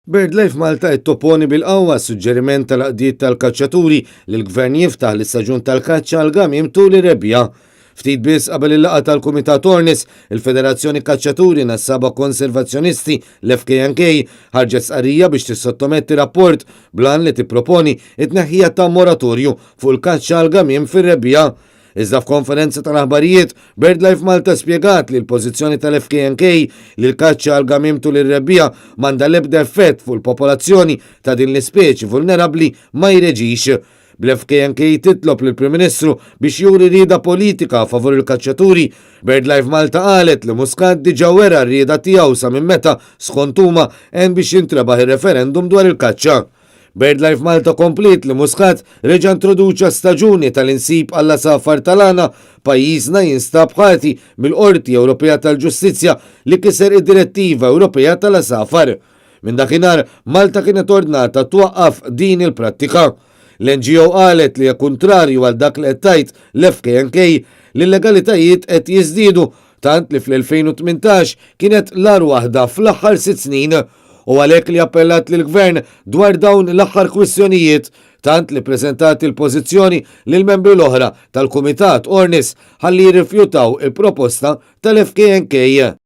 BirdLife Malta qed topponi bil-qawwa s-suġġeriment tal-għaqdiet tal-kaċċaturi li l-Gvern jiftaħ l-istaġun tal-kaċċa għall-gamiem tul ir-rebbiegħa. Ftit biss qabel il-laqgħa tal-Kumitat Ornis, il-Federazzjoni Kaċċaturi Nassaba Konservazzjonisti, l-FKNK, ħarġet stqarrija biex tissottometti rapport bl-għan li tipproponi t-tneħħija ta' moratorju fuq il-kaċċa għall-gamiem fir-rebbiegħa. Iżda f'konferenza tal-aħbarijiet, BirdLife Malta spjegat li l-pożizzjoni tal-FKNK li l-kaċċa għal gamiem tul ir-rebbiegħa m'għandha l-ebda effett fuq il-popolazzjoni ta' din l-ispeċi vulnerabbli ma jreġix. Bl-FKNK titlob lill-Prim Ministru biex juri rieda politika favur il-kaċċaturi, BirdLife Malta qalet li Muscat diġà wera r-rieda tiegħu sa minn meta, skont huma, għen biex jintrebaħ ir-referendum dwar il-kaċċa. BirdLife Malta kompliet li Muscat reġa' introduċa staġuni tal-insib għall-għasafar tal-għana, pajjiżna jinstab ħati mill-Qorti Ewropea tal-Ġustizzja li kiser id-Direttiva Ewropea tal-Għasafar. Minn dakinhar, Malta kienet ordnata twaqqaf din il-prattika. L-NGO qalet li kuntrarju għal dak li qed tgħid l-FKNK, l-illegalitajiet qed jiżdiedu tant li fl-2018 kienet l-agħar waħda fl-aħħar sitt snin u għalhekk li appellat lill-Gvern dwar dawn l-aħħar kwistjonijiet tant li ppreżentat il-pożizzjoni lill-membri l-oħra tal-Kumitat Ornis ħalli jirrifjutaw il-proposta tal-FKNK.